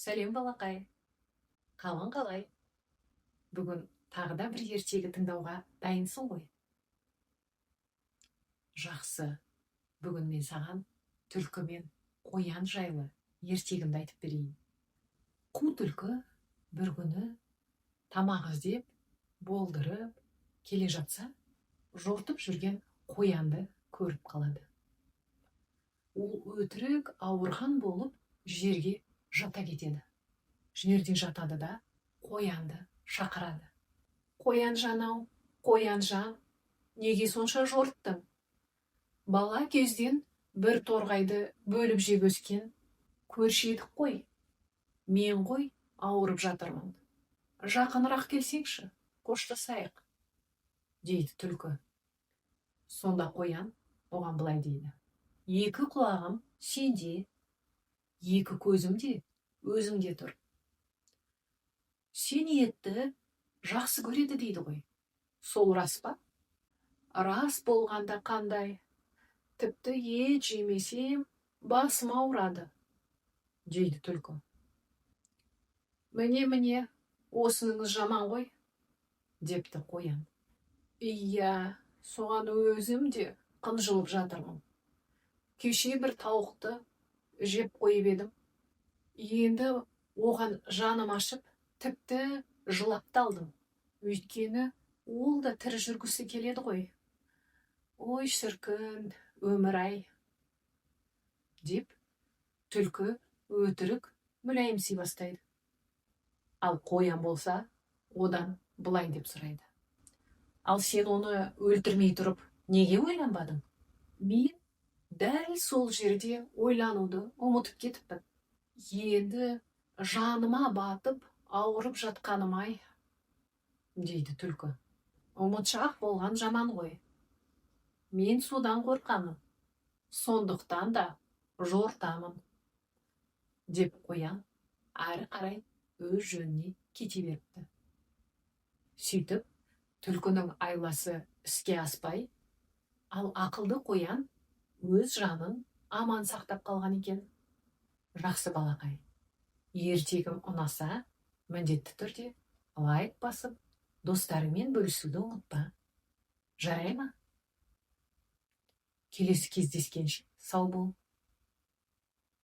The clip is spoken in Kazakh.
Сәлем, балақай! Қалың қалай? Бүгін тағы да бір ертегі тыңдауға дайынсың ғой. Жақсы. Бүгін мен саған түлкі мен қоян жайлы ертегімді айтып берейін. Қу түлкі бір күні тамақ іздеп, болдырып келе жатса, жортып жүрген қоянды көріп қалады. Ол өтірік ауырған болып, жерге жата кетеді. Жерде жатады да, қоянды шақырады: «Қоянжан ау, қоянжан, неге сонша жорттың? Бала кезден бір торғайды бөліп жеп өскен көрші едік қой. Мен ғой ауырып жатырмын. Жақынырақ келсеңші, қоштасайық», — дейді түлкі. Сонда қоян оған былай дейді: «Екі құлағым сенде, екі көзім де өзіңде тұр. Сен етті жақсы көреді дейді ғой, сол рас па?» «Рас болғанда қандай? Тіпті ет жемесем, басым ауырады», — дейді түлкі. «Міне, міне, осыныңыз жаман ғой», — депті қоян. «Иә, соған өзім де қынжылып жатырмын. Кеше бір тауықты жеп қойып едім, енді оған жаным ашып, тіпті жылап та алдым. Өйткені ол да тірі жүргісі келеді ғой. Ой, шіркін, өмір ай», — деп түлкі өтірік мүләйімси бастайды. Ал қоян болса, одан былай деп сұрайды: «Ал сен оны өлтірмей тұрып неге ойланбадың?» «Мен дәл сол жерде ойлануды ұмытып кетіппін. Енді жаныма батып ауырып жатқаным ай», — дейді түлкі. «Ұмытшақ болған жаман ғой. Мен содан қорқамын, сондықтан да жортамын», — деп қоян әрі қарай өз жөніне кете беріпті. Сөйтіп, түлкінің айласы іске аспай, ал ақылды қоян өз жанын аман сақтап қалған екен. Жақсы, балақай, ертегім ұнаса, міндетті түрде лайк басып, достарыңмен бөлісуді ұмытпа, жарай ма? Келесі кездескенше сау бол!